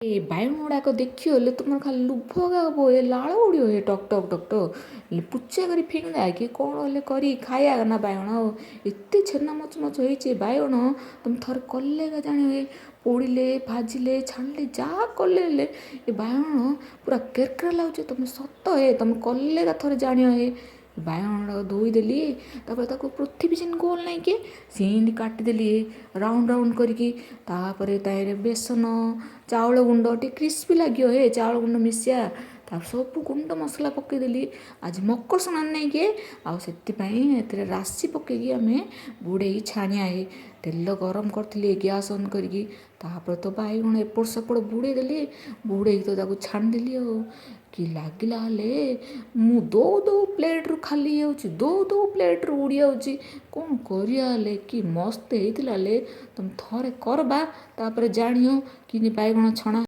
ଏ ବାଇଗଣ ଗୁଡ଼ାକ ଦେଖିଗଲେ ତୁମର ଖାଲି ଲୁଭ ଏକା ହବ ଏ। ଲାଳ ଉଡ଼ିବ ଏ, ଟକ୍ ଟକ୍ ଟକ୍ ଟକ୍। ହେଲେ ପୁଚା କରି ଫିଙ୍ଗଦା କି କ'ଣ ହେଲେ କରି ଖାଇବା ନା ବାଇଗଣ। ଆଉ ଏତେ ଛେନା ମଚ ମଚ ହେଇଛି ଏ ବାଇଗଣ, ତମେ ଥରେ କଲେ ଏକା ଜାଣିବ। ଏ ପୋଡ଼ିଲେ, ଭାଜିଲେ, ଛାଣିଲେ, ଯାହା କଲେ ହେଲେ ଏ ବାଇଗଣ ପୁରା କେରକେରା ଲାଗୁଛି। ତମେ ସତ ହେ, ତମେ କଲେ ଏକା ଥରେ ଜାଣିବ ହେ। ବାଇଗଣ ଧୋଇଦେଲି, ତାପରେ ତାକୁ ପୃଥିବୀ ଯେମିତି ଗୋଲ ନାଇଁ କି, ସେମିତି କାଟିଦେଲି ରାଉଣ୍ଡ ରାଉଣ୍ଡ କରିକି। ତାପରେ ତାହିଁରେ ବେସନ, ଚାଉଳ ଗୁଣ୍ଡ, ଟିକେ କ୍ରିସ୍ପି ଲାଗିବ ହେ ଚାଉଳ ଗୁଣ୍ଡ ମିଶିଆ। ତାପରେ ସବୁ ଗୁଣ୍ଡ ମସଲା ପକେଇଦେଲି। ଆଜି ମକର ସଂକ୍ରାନ୍ତି ନାଇଁ କି, ଆଉ ସେଥିପାଇଁ ଏଥିରେ ରାଶି ପକେଇକି ଆମେ ବୁଡ଼େଇକି ଛାଣିଆ ହେ। ତେଲ ଗରମ କରିଥିଲି ଗ୍ୟାସ୍ ଅନ୍ କରିକି। ତାପରେ ତ ବାଇଗଣ ଏପଟ ସେପଟ ବୁଡ଼େଇ ଦେଲି, ବୁଡ଼େଇକି ତ ତାକୁ ଛାଣିଦେଲି। ଆଉ କି ଲାଗିଲା ହେଲେ, ମୁଁ ଦଉ ଦଉ ପ୍ଲେଟ୍ରୁ ଖାଲି ହେଇଯାଉଛି, ଦଉ ଦଉ ପ୍ଲେଟ୍ରୁ ଉଡ଼ି ଯାଉଛି। କ'ଣ କରିବା ହେଲେ? କି ମସ୍ତ ହେଇଥିଲା ହେଲେ। ତମେ ଥରେ କରବା, ତାପରେ ଜାଣିବ କିନି ବାଇଗଣ ଛଣା।